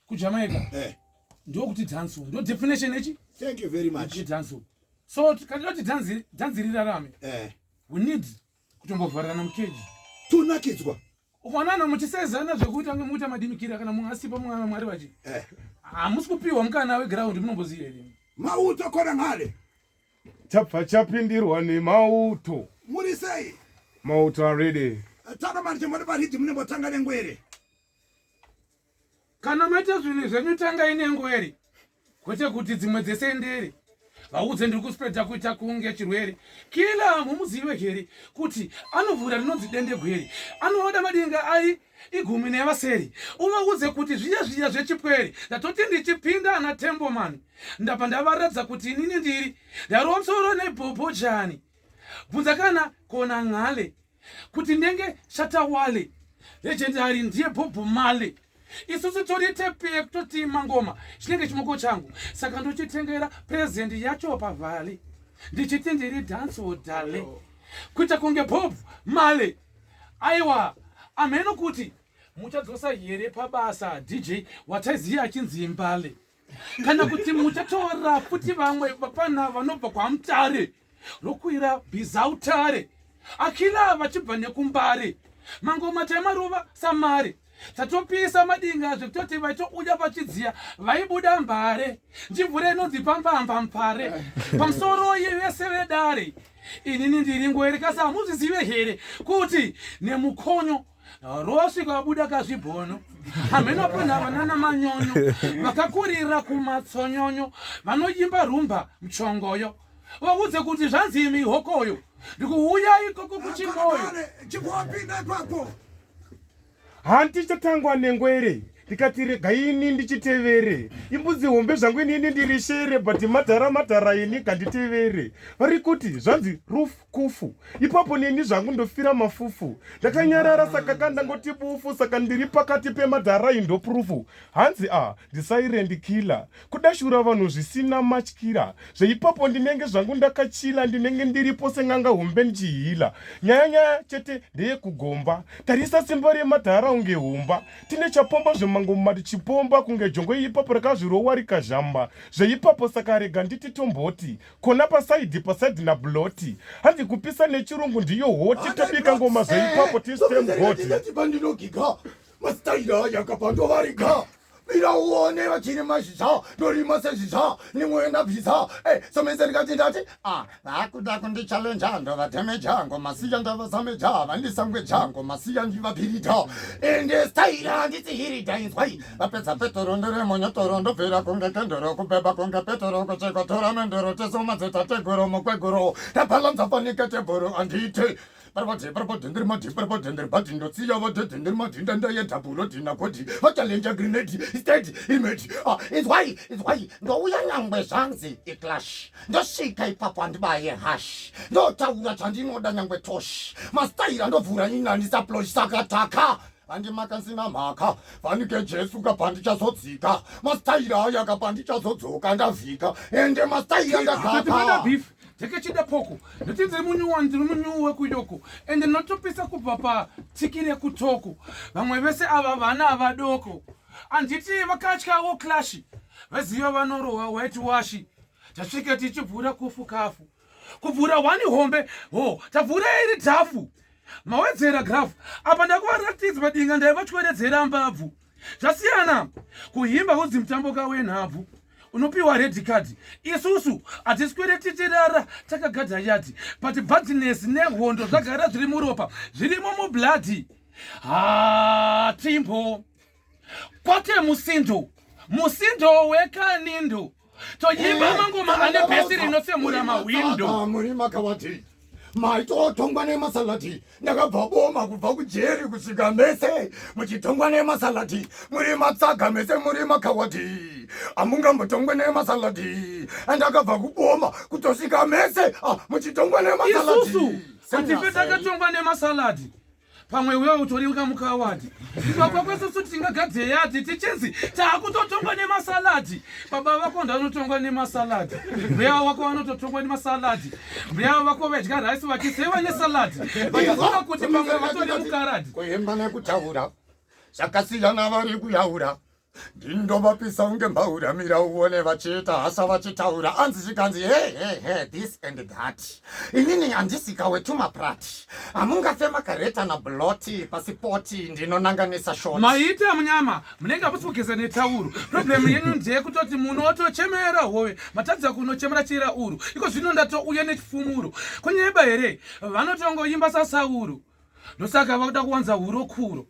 KuJamaica ndokuti dancehall, ndo definition yechi. Thank you very much. Dancehall. So kana toti dhanzi, dhanzi rirarame, we need kutombovharana mukeji. Tunakidzwa. Ukaonana muchisezana zvekuita kunge mukuita madimikira, kana munhu asipo, mwana Mwari vachi hamusi kupiwa mukana weground, munomboziva here? Mauto kona ngale. Chabva chapindirwa nemauto. Muri sei? Mauto already. Tana mari chembori paridi, munembotanga nengwere. Kana maita zvinhu zvenyu, tangai nengwere, kwete kuti dzimwe dzese ndere. Vaudze ndiri kuspreada kuita kunge chirwere. Kila mumuzive here kuti anovhura rinonzi dende gwere, anoda madinga ai igumi nevaseri. Uvaudze kuti zviya zviya zvechipwere, ndatoti ndichipinda ana Tembomani, ndabva ndavaratidza kuti inini ndiri ndarova musoro nebhobhojani. Bvunza kana kona ng'ale kuti ndenge Shatawale, legendary ndiye Bob Marley. Isusu tori tepi yekutoti mangoma chinenge chimoko changu, saka ndochitengera present yacho pavhali, ndichiti ndiri dancehall dale, kuita kunge Bob Marley. Aiwa, amheno kuti muchadzosa here pabasa DJ wataiziya achinzi Mbale, kana kuti muchatora futi vamwe vapana vanobva kwaMutare, rokwira bhizautare, akila vachibva nekuMbare. Mangoma taimarova samare, tatopisa madinga zvekutoti vaitouya vachidziya, vaibuda Mbare. Ndivhure inonzi pambamba mpare pamusoro yevese vedare. Inini ndiri ngwere, kasi hamuzvizive here kuti nemukonyo rosvika wabuda kazvibhono? Hameno panhava nana manyonyo vakakurira kumatsonyonyo, vanoimba rumba muchongoyo. Vaudze kuti zvanzi mihokoyo, ndikuuya ikoko kuchimoyo. Chipopinda ipapo. Handichatangwa nengwere, ndikati regaini ndichitevere. Imbudzi hombe zvangu, inini ndiri shere, but madhara madhara ini ganditevere. Vari kuti zvanzi ruf kufu ipapo, neni zvangu ndofira mafufu ndakanyarara, saka kandangoti bufu, saka ndiri pakati pemadhara, indoproof. Hanzi a ndisilent killer, kudashura vanhu zvisina matyira. Zveipapo ndinenge zvangu ndakachila, ndinenge ndiripo seng'anga hombe ndichihila. Nyaya nyaya chete ndeyekugomba. Tarisa simba remadhara unge humba. Tine chapomba zvemangoma, tichipomba kunge jongwe ipapo rakazvirowa rikazhamba zveipapo. Saka rega nditi tomboti kona paside paside nabloti. Hanzi kupisa nechirungu ndiyo hot, tobika ngoma zveipapo tistem hot. Pandinogiga masitaira yakapandovariga, mira uone vachiri mazhizha, ndorima sezhizha nimwe ndabvisa somese. Ndikati ndati vakuda kundichallenja, ndovadhemeja ngoma siya, ndavasameja vandisangweja ngoma siya, ndivapirita ende staira handitsihirida. Inzwai, vapedza petoro, ndiri munyotoro, ndobvira kunge kendoro, kubeba kunge petoro, kuchikotora mendoro, tesomadzitateguru mukweguro, ndabhalanza fanike tebhuru andite. Parabadhe parabadhendiri madhi parabadhendiri bhadhi, ndotsiya vadhedhendiri madhinda, ndayedhabhulo dhina godi, vachalenja grenade state image. Inzwai, inzwai, ndouya nyangwe zvanzi iclash, ndosvika ipapo handibaye hash, ndotaura chandinoda nyangwe tosh. Mastaira ndovhura inandisaplosh, saka taka handimaka nsina mhaka, fanike Jesu kapa ndichazodzika mastaira aya, kapa ndichazodzoka ndavhika ende mastaira ndakaka. Beef tekechida poko, ndoti ndiri munyuwa, ndiri munyuwa wekuyoko, ende ndinotopisa kubva patiki rekutoko. Vamwe vese ava vana vadoko, handiti vakatyawo clash, vaziva vanorohwa white wash. Tasvika tichivhura kufu kafu, kuvhura wani hombe ho, tavhura iri dhafu, mawedzera graph apa. Ndakuvaratidza madinga, ndaivatyoredzera mbabvu. Zvasiyana kuhimba udzi mutambo kawenhabvu, unopiwa red card. Isusu hatiswere tichirara takagadha yadhi, but badness nehondo zvagara zviri muropa, zvirimo mublood. Hatimbo kwate musindo, musindo wekanindo, toyimba mangoma ane bass rinotsemura mahwindo. Muri makawati, maitotongwa nemasalati. Ndakabva boma kubva kujeri kusvika mese muchitongwa nemasalati. Muri matsaga mese, muri makawati, hamungambotongwe nemasalati. Ndakabva kuboma kutosvika mese muchitongwa nemasalati. Isusu hatife takatongwa nemasaladi. Pamwe wewe utori kamukawadi baba kwesusu tingagadze yadhi tichinzi taakutotongwa nemasaladi. Baba vako ndanotongwa nemasaladi, mbuya wako vanototongwa nemasaladi, mbuya vako vedya raisi vachiseva nesaladi, vachifunga kuti pamwe vatori mukaradhi. Kuimba nekutaura zvakasiyana, vari kuyaura. Ndindomapisa unge mbaura mira uone vachiita hasa vachitaura anzi zvikanzi he he he this and that. Inini handisika wetumaprat. Hamungafe makareta nabloti pasipoti ndinonanganisa short. Maita munyama munenge hamusi kugeza netauro. Problem yenyu ndeyekutoti munotochemera hove matadza kunochemera chira uru. Iko zvino ndatouya nechifumuro. Kunyeba here vanotongoimba saSauro. Ndosaka vakuda kuwanza huro kuro.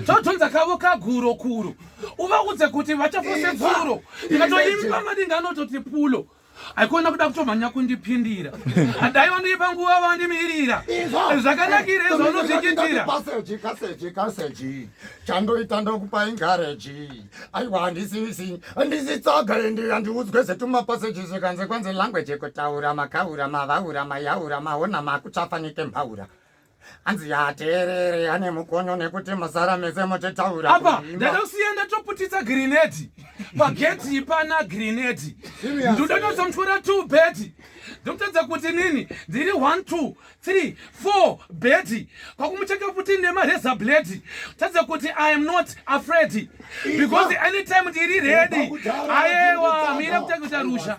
Todhonza kavo kaguro kuro. Uvaudze kuti vachafose tsuro. Ndikatoimba madinga anototi pulo. Haikona kuda kutomhanya kundipindira. Dai wandipa nguva wandimirira. Zvakanakira izvo unozvichiitira. Kaseji kaseji kaseji. Chandoita ndokupa ingareji. Aiwa handisi handisi tsaga ende handiudzwe zetumapaseji zvikanzi kwanzi language kutaura makaura mavaura mayaura maona makuchafanike mbaura. Hanzi yateerere ane mukonyo nekuti musara mese muchitaura. Apa ndadosiya ndatoputitsa grenade. Pageti pana grenade. Ndodanyatsomutyora 2 bed. Ndokutadza kuti nini ndiri 1 2 3 4 bed. Kwakumucheka futi nema razor blade. Tadza kuti I am not afraid because anytime ndiri ready. Ayewa mira kutanga rusha.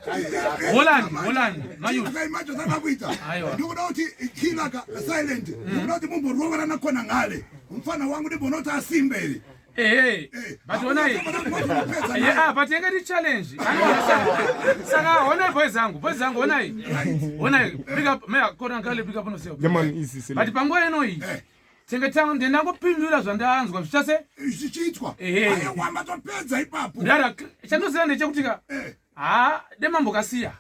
Holland Holland mayuth. Imagine zvakakuita. Aiwa. Ndikuda kuti killer ka silent. Ndikuda kuti mumborovera khona ngale. Mfana wangu ndibona kuti asimbe iri. Ehe. But onai. Yeah, but yanga iri challenge. Saka honai boys zangu, boys zangu honai. Honai, pick up meya kona ngale pick up no Yeah, man, easy, silent. But panguva inoyi tenge tangu ndinangopindura zvandanzwa zvichase Zvichiitwa. Ehe. Aiwa matopedza ipapo. ndara chandoziva ndechekuti ka ha demambokasiya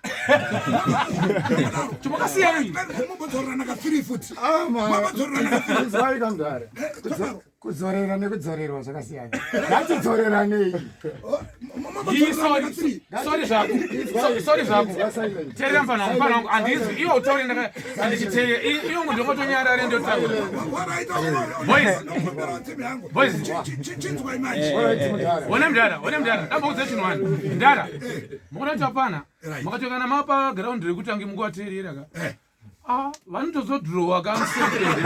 chimbokasiya iyi Mumbodzorerana ka3 futi. Mambodzorerana ka3. Izwai kamdara. Kudzorera nekudzorerwa zvakasiyana. Ngatidzoreranei. Iyi, sorry sorry zvako sorry zvako teerera mfana wangu mfana wangu handizwi iwe utaure ndaka handichiteerera iwe ndokotonyarare ndotaura Boys. Boys. Chinzwai manje. One mdara, one mdara. Damboudza chinhu wani. Mdara. Mukuona kuti hapana. Right. Makati kana mapa ground rekutange mukuvateerera ka. Ah, vanotozodhirowa ka musepende.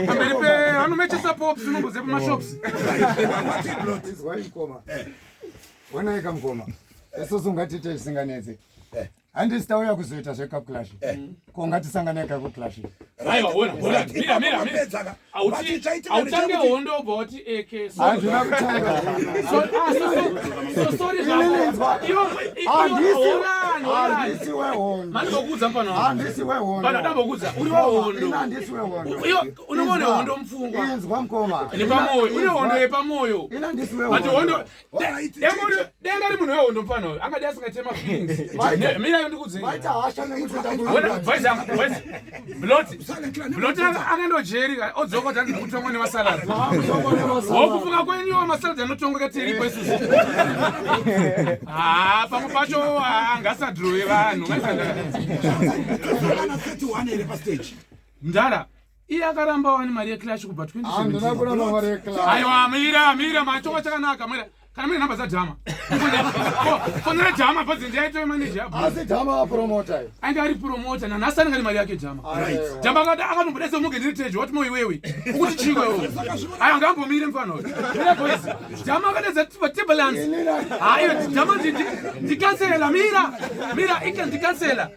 Pamberi pe vanomechesa pops unomboziva pamashops. Izwai mukoma. Honai kamukoma. Isusu ngatiite zvisinganetse. Handisi tauya kuzoita zvecup clash. Ko ngatisangane cup clash. Aiwa, ona, ona. Mira, mira, mira. Auti autange hondo obva wati eke. Sorry. Handina kutanga. So, ah, so, so, so sorry zvako. Iwe Handisi ona, ona. handisi wehondo. Mandimbokuudza mfana wangu. Handisi wehondo. Pana dambokuudza, uri wehondo. Ina handisi wehondo. Iwe unoona hondo mupfungwa. Inzwa mukoma. Nepamoyo, une hondo yepamoyo. Ina handisi But wehondo. hondo Alright, denga ri munhu wehondo mfana uyu angadi asingatema feelings. Mira ndikudzei. Maita hasha nekuti Wena voice yangu, voice. Blot. Silent Blot akandojeri odzoka kuti andiri kutongwa nemasalad. Wokufunga kwenyu masalad anotongwa katiripo isusu. Ah, pamwe pacho angasadrowe vanhu. Tosangana 31 here pastage. Mdara, iye akaramba wani mari yeclash kubva Handina 2017. kuramba mari yeclash. Aiwa, mira, mira, machoko chakanaka, mira. Kana mune namba dzadhama. Fonera dhama bhodzi ndiyaitove manager. Asi dhama apromota. Ainge ari promoter nanhasi anenge ari mari yake dhama. Right. Dhama akada akatombodesa muge ndiri tejo wati mo iwewe. Ukuti chiko iwewe. Aiwa ngambomire mfana uyu. Mira boys. Dhama akadedza Timberlands. Hayi dhama ndikansela mira. Mira ika ndikansela.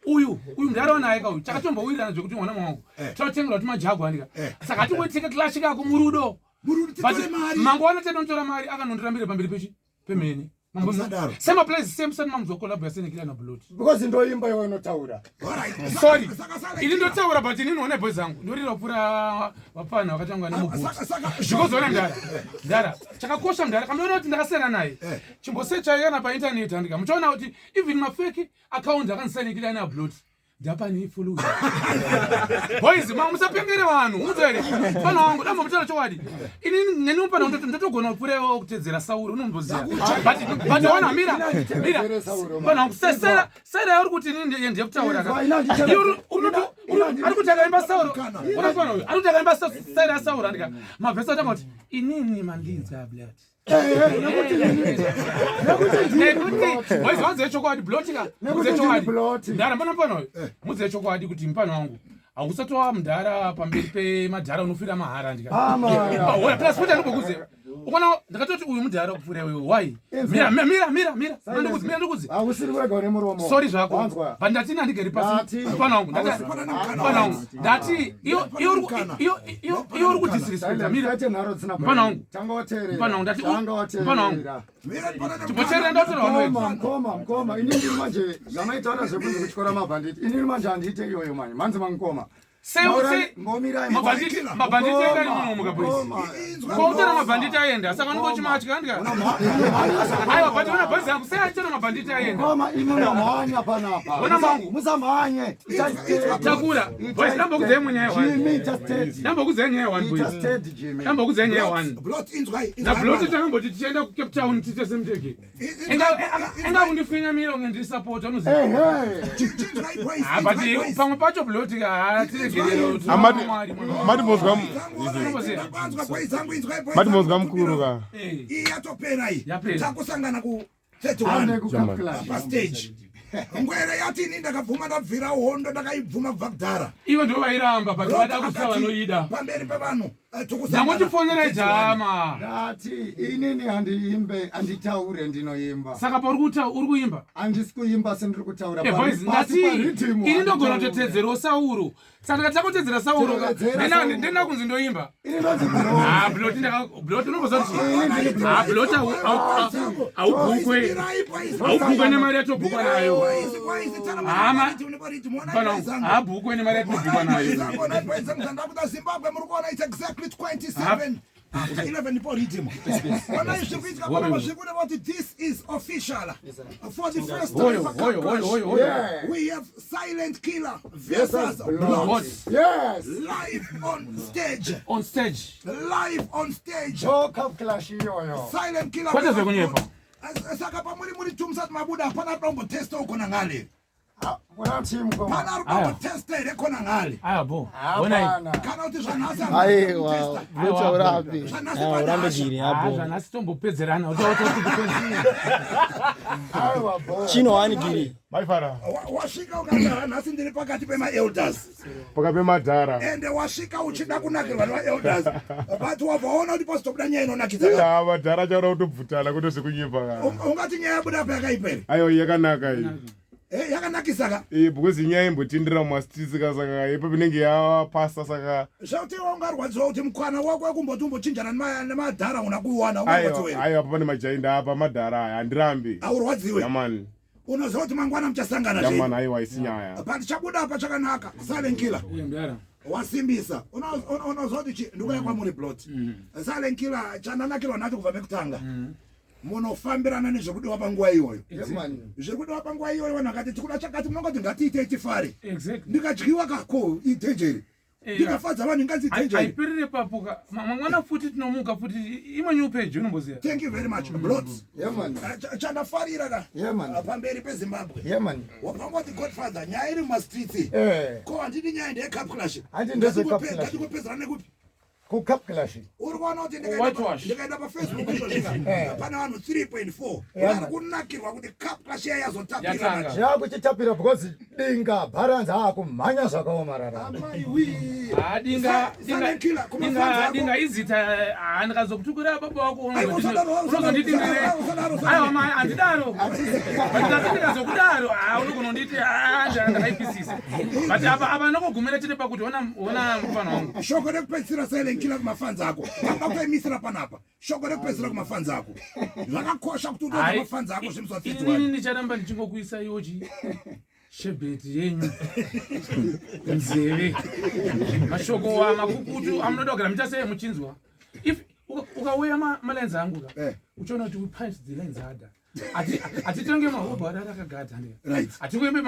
Uyu uyu ndaraona naye ka uyu takatombowirirana zvekuti mwana mwangu. Tinotengerwa tumajagwa andika. Saka hatingoiteka clash kako murudo. Murudo But titore mari. mangwana tinotora mari akanondirambira pamberi pechi pemhene. Musadaro. Same place same same mamuzwa collab yasenekira na Blot. Because ndoimba iwe unotaura. Alright. Sorry. Saka silent. Ini ndotaura but inini one boys zangu. Ndorira kupfuura vapfana vakatangwa nemuguti. Saka Zvikozoona mdara. Mdara. Chakakosha mdara. Kamuona kuti ndakasiyana naye. Chimbosecha yana pa internet andika. Muchaona kuti even mafake account akandisanikira na Blot. Ndapani follow. Boys, ma musapengere vanhu. Unzwa here? Fana wangu damba mutaura chokwadi. Ini neni mupana ndatogona kupfuura kutedzera Sauro unomboziva. But wana mira. Mira. Fana wangu sesera sera yauri kuti inini ndiye kutaura ka. Iwe ari kuti akaimba Sauro. Unofana uyu. Ari kuti akaimba sera Sauro andika. Mavhesi atanga kuti inini mandinzwa blood. Nekuti boys vanze chokwadi blot ka. Nekuti Mudze ndiri chokwadi. blot. Ndara mbona mfana uyu. Mudze chokwadi kuti mfana wangu. Hausati wa mudhara pamberi pemadhara unofira mahara ndika. Amaya. Oh, plus futi andimbokuze. Ukaona ndakatoti uyu mudhara kupfuura iwewe. Why? Mira mira mira mira. Ndikuzi mira ndikuzi. Hausiri wega une muromo. Sorry zvako. Wanzwa. But ndati ndandigeri pasi. Ndati. Mfana wangu. Ndati. Mfana wangu. Ndati iyo iyo uri iyo iyo iyo uri kudisrespecta. Mira. Saite nharo dzisina Mfana wangu. Tanga wateerera. Mfana wangu, ndati- Tanga wateerera. Mfana wangu. Chimboteerera ndautaura Mkoma, wanoedza. mkoma, mkoma. Inini ndiri manje zvamaitaura zvekunzi kutyora mabhanditi. Inini manje handiite iyoyo manje. Manzi mangoma. Sei sei Mbomirai. mabhanditi mabhanditi enda ari muno muka boys. Kwautera mabhanditi aenda saka unongochimatya ndika. Aiwa but ona bhazi yangu sei achitera mabhanditi aenda. Mkoma, imi munomhanya panapa. Ona mangu. Musamhanye. Ita steady. Takura. Ita Boys ndambokudzai munyaya steady. one. Jimmy, ita steady. Ndambokudzai nyaya one Ita boys. steady, Jimmy. Ndambokudzai nyaya one. Nabloti takamboti tichienda kuCape Town tiite semuteke. Enga kundifinyamira unge ndisapota unoziva. Ehe. Ah, but pamwe pacho bloti haatiregerero. Mati mozwa mukuru ka. Iyi yatopera iyi. Yapera. Takusangana ku Ane 31 ku Cup Clash. pastage. Ngwere yati ini ndakabvuma ndabvira hondo ndakaibvuma kubva kudhara. Ivo ndo vairamba but Blot vada kusa akati vanoida. Pamberi pevanhu eh, tokusangana. Ndangotifonera jama. Ndati inini handiimbe, handitaure ndinoimba. Saka pauri kuta uri kuimba. Handisi kuimba sendiri kutaura. Eh, boys, Pasi ndati parhythm, ini ndogona handitaure. kutotedzerawo Sauro. Saka ndikati takutedzera Sauro ka. Tevedzera Ndena Sauro. ndena kunzi ndoimba. Ini ndonzi bro. Ah, bloti ndaka bloti unomboziva kuti Ini ndiri bro. Ah, bloti haubhukwe. Mirai, boys. Haubhukwe nemari yatobhukwa nayo. Boys, boys, tana Hama. mari rhythm, ona Mfana boys wangu, zangu. haabhukwe nemari yatobhukwa nayo. ndakuda zimbabwe muri kuona its exactly 27 after 11 ndipo rhythm ona izvi kuitika panapa zviri kureva kuti this is official for the first time Hoyo, pa hoyo, Cup hoyo, Clash, hoyo, hoyo. Yeah. we have silent killer versus Versus blot What? Yes. live on stage On stage. live on stage Yo Cup Clash iyoyo. silent killer Kwete versus zvekunyepa. Blot. Saka pamuri muri two musati mabuda hapana ari kumbotesta ukona ngale Ah, Muna team mkoma. pana ari kumbotesta here khona ngale Aya bo. Honai. Hapana. kana kuti zvanhasi Aiwa, blot urambe. Zvanhasi Ah, urambe panhasha. giri Ah, apo. zvanhasi tombopedzerana. Utautoti kupedzera. Aiwa bo. Chino wani giri. Maifara. Wasvika ukati "Ah, nhasi ndiri pakati pemaelders Paka pemadhara. ende wasvika uchida kunakirwa nemaelders but wabva waona kuti pasitobuda nyaya inonakidza ka. Ya madhara chaura kutobvutana kuti zvekunyepa ka. Ungati nyaya yabuda apa yakaipa here Aiwa yakanaka iyi. Eh, yakanakisa ka Eh, because inyaya imbotindira mumastreets ka saka ipo inenge yapasa saka zvekuti iwe ungarwadziwa kuti mukwana wako wekumboti umbochinjana nemadhara una kuuwana ungarwadziwe aiwa here aiwa pane majainda apa madhara aya handirambi. haurwadziwe Yamani. unoziva kuti mangwana muchasangana Yamani zvenyu aiwa isi nyaya. but chabuda apa chakanaka silent killer Uye mdara. wasimbisa Unoziva kuti ndikuya kwamuri blot silent killer chandanakirwa nacho kubva pekutanga munofambirana nezvekudiwa panguva iyoyo Yeah, man. zviri kudiwa panguva iyoyo vanhu vakati tikuda chakati munongoti ngatiitei tifare Exactly. ndikadyiwa kako idhenjeri Eh, ndikafadza vanhu inganzi idhenjeri Haipirire papo ka. Mangwana futi tinomuka futi imwe new page unomboziva. thank you very much blot Yeah, man. chandafarira ka Yeah, man. pamberi pezimbabwe Yeah, man. wapangoti godfather nyaya iri mumastreets Eh. ko handidi nyaya ndeyecup clash Handi ndezvecup clash. ngatingopedzerana nekupi Ku Cup Clash. uri kuona kuti Whitewash. ndikaenda pafacebook izvozvika pane vanhu 3.4 Yeah, vari man. kunakirwa kuti cup clash iya yazotapira Yatanga. manje. Zvakuchitapira because dinga bharanzi aakumhanya zvakaomarara. Amai Ah, dinga dinga Silent killer, kuma dinga fans ako. dinga izita ah ndikazokutukira baba wako Aiwa, usadaro, usadaro, unozonditi usadaro, usadaro, usadaro. aiwa mai handidaro but ndati ndikazokudaro ah unogona kunditi ah ndakaipisisa but apa apa ndokugumira chete pakuti ona ona mufana wangu shoko rekupedzisira silent killer kumafanzi ako tanga kuimisira panapa shoko rekupedzisira kumafanzi ako zvakakosha kuti utoudza Hai, mafanzi ako zvemusi wa inini 31 ndicharamba ndichingokuisa iwochi shebheti yenyu nzeve mashoko a makukutu amunoda kugara muita sei muchinzwa if ukauya malines angu ka Eh. uchaona kuti we punch the lines harder hatitenge mahobho adari akagada Right. hatingoimbe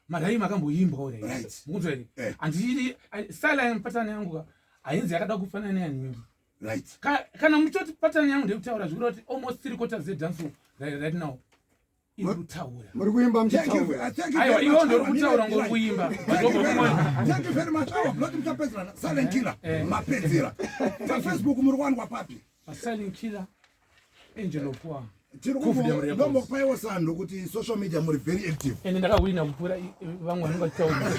maraimi akamboimbwa Right. right mukunzwa here Eh. handii style patani yangu ka hainzi yakada kufanana neyaningi right Kana muchitoti patani yangu ndekutaura zvikureva kuti almost three quarters yedanso right now iri kutaura Muri kuimba Thank you, muchitaura. thank you aiwa very iwe much. ndori kutaura Mirai, ngori kuimba Thank you very much. Thank you very much. Awa, blot muchapedzerana. Silent killer. Eh. Mapedzera. Pafacebook muri kuwanikwa papi? pasilent killer angel of war. Tiri kumbokupa sando kuti social media muri very active. Ende ndakawina kupfuura vamwe vanenge vachitaura.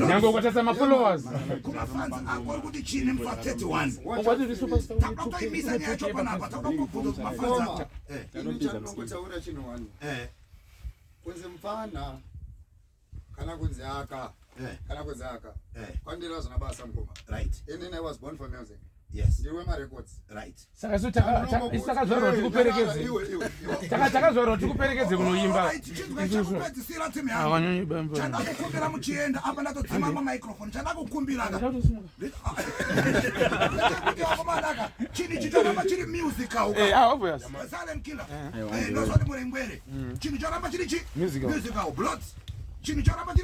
Nyangwe ukatarisa mafollowers. Kumafans ako uri kuti chii nemusi wa 31? Ungati uri superstar. Takuda kutoimisa nyaya yacho panapa. Takuda kungobvunza kuti mafans ako. Ini chandinongotaura chinhu wani. Kunzi mupfana kana kunzi aka kana kunzi aka kwandiri hazvina basa mukoma. Inini I was born for music. Ndiri wemarecords. Saka isu takazvarwa tikuperekedze. Takazvarwa tikuperekedze kunoimba. Chinzwa chakupedzisira timu yangu. Chandakukumbira muchienda apa ndatodzima mamicrophone. Chandakukumbira ka. Ndechekuti vakomanaka chinhu ichi choramba chiri musical ka. Obvious. Silent killer. Ndozvati murengwere. Chinhu choramba chiri chi Musical. Musical. Blood. Chinhu choramba chiri